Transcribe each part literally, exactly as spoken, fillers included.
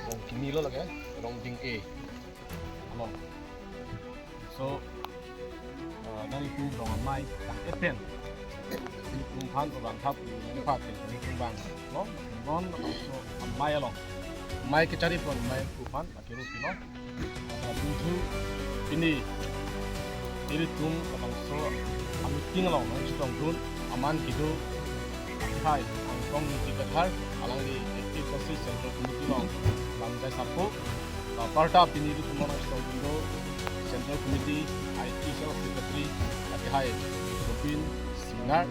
Rong kimi lo lake, Rongding A. Ano. So, uh, nanglitum rong amei tang epen. Nanglitum aphan program thap, nanglitum aphan, nanglitum abang. No? Non, so, amei along. Amei kechari pon, amei aphan, akiru kilo. Lapen thu pini ilitum labangso a-meeting along nangchetongdun amen kedo akehai Angtong Ingti Kathar, alangli A P H L C Central Committee along lamjai sarpo. Lapen aparta pini ilitum nangchetongdun do Central Committee I T Cell Secretary akehai Robin Singnar,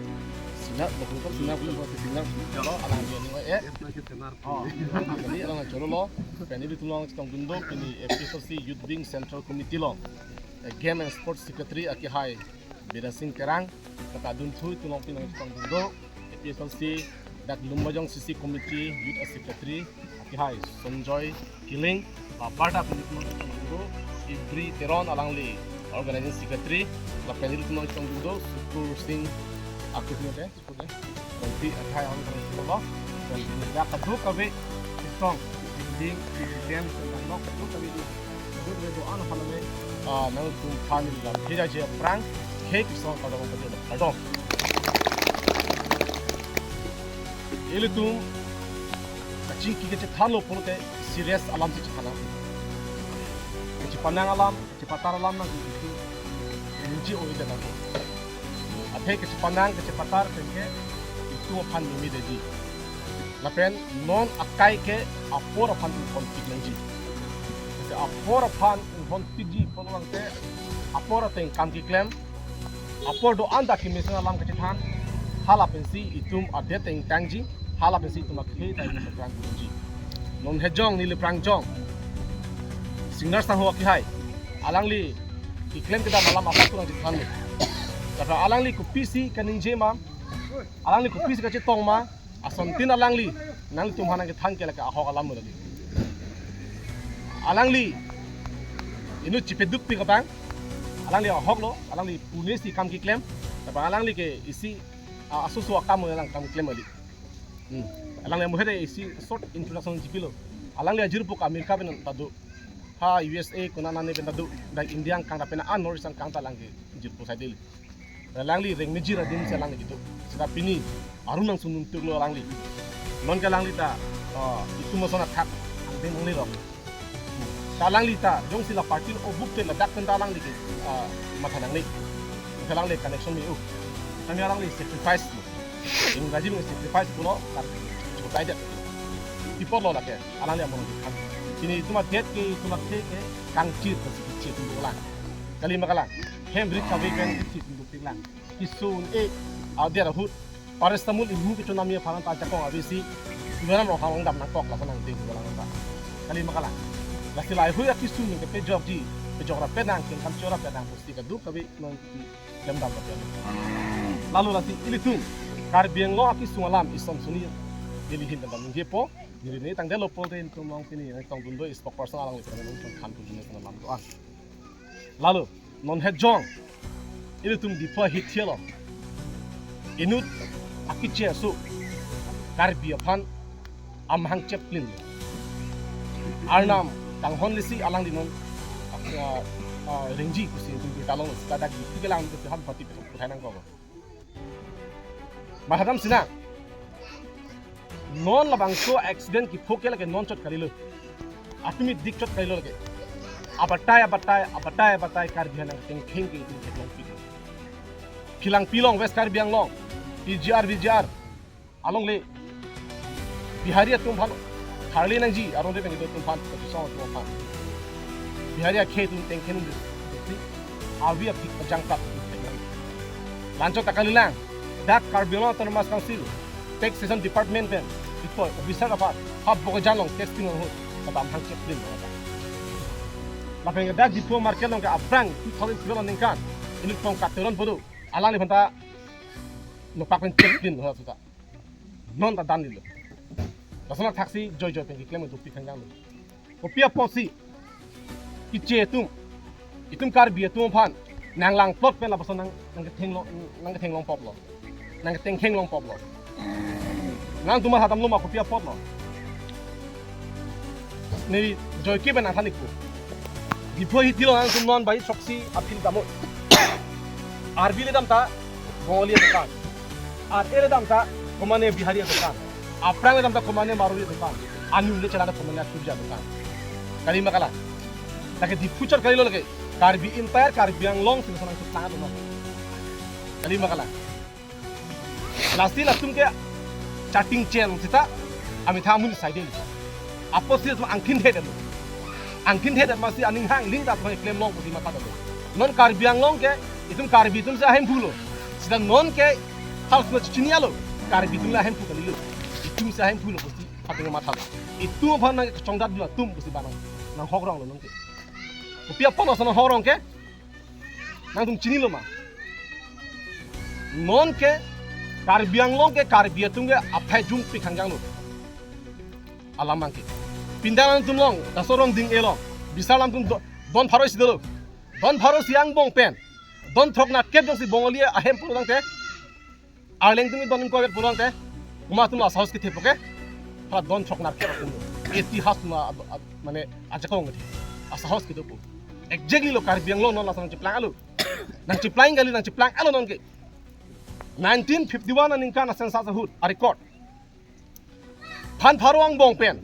Singnar, Singnar, Singnar, alangli aning eh. Oh, jadi alang choro lo, pini ilitum nangchetongdun do, pini A P H L C Youth Wing Central Committee along, eh, Game and Sports Secretary akehai Bidya Sing Terang, kata dun thu ilitum along pini nangchetongdun do, A P H L C dak Lumbajong C C Committee Youth Secretary akehai Sonjoy Killing, lapen aparta pini ilitum nangchetongdun do, Ibri Teron alangli Organizing Secretary, lapen ilitum nangchetongdun do, Sukur Sing, aku punya teh. Nanti akhai ang kami semua. Dan ini dak kadokave isong, ding, ding, ding, ding, kadokave di. Kadokave do-an aphan nang, ah, nangtum aphan lam. Hija je prang, khei kesung kardom, kardom, kardom. Ilitum kachingki kachethanlo pulote serious alam si chethan. Kachepanang alam, kachepatar alam nangji, nangji o-ida nang. Athe kachepanang, kachepatar penke itum aphan mimi deji. Lapen non akai ke apor aphan inghonpik nangji. Ke apor aphan inghonpikji pulo tangte apor ateng kam keklem, apor do-an ta kemesen alam kachethan, hala pensi itum adet ingtangji, hala pensi itum akhei ta itum ingtangji. Non hejong neli prangjong Singnar sangho akehai, alangli keklem kedam alam aphan kurang chethan lo. Lapen alangli kopisi kaningje ma, alangli kopisi kachetong ma, asontin alangli nangtum aphan nangkethan ke lake ahok alam lo lake. Alangli inut chipedukpik abang, alangli ahok lo, alangli pune si kam keklem, lapen alangli ke isi, ah, asoso akam alang kam klem kali. Hmm. Alangli amu hede isi short introduction chipilo. Alangli ajirpo ke America pen ta do. Ha U S A konat nane pen ta do. Dak India angkang ta pen an North East angkang ta alangli jirpo sai dei. Alangli rengmejir adim si alangli kedo. Seta pini arun nangsungnum tuklo alangli. Non ke alangli ta, ah, itum ason athak angdeng nangle lo. Ta alangli ta jongsi la party o buk te ladak pen ta alangli ke, ah, matha nangne. Ke alangli connection me-o. Kami alangli sacrifice lo. Ingraji me sacrifice pulo, kan chotai det. Ipor lo lake, alangli amon dikhan. Pini itum adet ke, itum akhei ke, kangchir kasi kechir tum lang. Kali ma kalang, hem rit kave pen kechir tum lang. Kisun e, ader ahut, paracetamol imu kechonam aphan ta ajakong avesi, ibaram rong hang dam nangkok lason nangding lang ta. Kali ma kalang. Lasi laheihui akisun ke pejokji, pejok ra penang, kengkam chora penang, pusti kadokave non klem dam lapen. Lalu lasi ilitum Karbi Anglong akisung alam ison suni neli ahin dam ningjepo, neli ne tangdetlo pulote ilitum along pini nangtongdun do spokesperson alangli pen nangthan pu jine sana lam do-an. Lalu non hejong ilitum Diphu ahithi along inut akeche aso Karbi aphan amahang cheplin. Arnam kanghon lesi alangli non, ah, ah, rengji pusi tum kita long seta dak di kelang ke ham pati petok puthai nangkok. Mahadam sina. Non labangso accident kepho ke lake non chot kalilo. Atumi dik chot kalilo lake. Abatai, abatai, abatai, abatai Karbi aphan nangtengkheng ke itum theklongpik. Philangpi along West Karbi Anglong, P G R, V G R alongle Bihari atum aphan tharle nangji, aron de pengdo atum aphan, kachisong atum aphan. Bihari akhei atum tengkhen di, di, avi apik ajang tak. Lanchot ta kalilang, dak Karbi Anglong Autonomous Council, Taxation Department pen, ito, officer aphan, ha Bokajan along testing ahut, padam hang cheplin. Lapen dak Diphu market along ke aphrang two thousand twelve aningkan, inut tong kateron bodo, alangliphan ta nopak pen cheplin ahut ta. Non ta dan nilo. Lason athaksi joijoi pen keklem dopik khangjang lo. Kopi apotsi keche atum, itum Karbi atum aphan nanglang plot pen lapuson nang, nangketheng lo, nangketheng longpop lo. Nangketheng kheng longpop lo. Nangtum athadam lo ma kopi apot lo. Neli joike pen nangthan-ikpo. Diphu ahiti along nangtum non bai choksi aphi damnon. Karbi le dam ta Bongali adokan. Ar-e le dam ta komatne Bihari adokan. Aphrang le dam ta komatne Marwari adokan. Anu le chelang ta komatne Aturja adokan. Kali ma kalang? Lake Diphu chot kalilo lake. Karbi entire Karbi Anglong si lason nangcheplang atum non. Kali ma kalang? Lasi latum ke chatting chen sita amitha amun saide. Apotsi latum angthin thedet lo. Angthin thedet amatsi aning hang ling ta latum klem long pusi matha detlo. Non Karbi Anglong ke itum Karbi atum si ahemphu lo. Sita non ke hal sima chini alo. Karbi atum le ahemphu kalilo. Itum si ahemphu lo pusi atum matha lo. Itum aphan nangkechongdat dun atum pusi ba nang, nanghok rong lo non ke. Kopi apot lason nanghok rong ke? Nangtum chinilo ma? Non ke Karbi Anglong ke Karbi atum ke aphai jung pi khangjang lo. Alam abang ke. Pindang atum long, laso Rongding along. Bisar alam atum do-, don pharo isi dolo. Don pharo isi angbong pen don throknerkep jongsi Bongali ahemphu lo tangte, Arleng atum don ingkoi vet pulo tangte, komat atum asahos kethe puke, hala don throknerkep atum lo. Itihas ma, a, a, mane ajakong kethe. Asahos kedo pu. Exactly lo Karbi Anglong non lason nangcheplang alo. Nangcheplang kali, nangcheplang alo non ke. Nineteen fifty-one aningkan a-census ahut a-record. Phan pharo angbong pen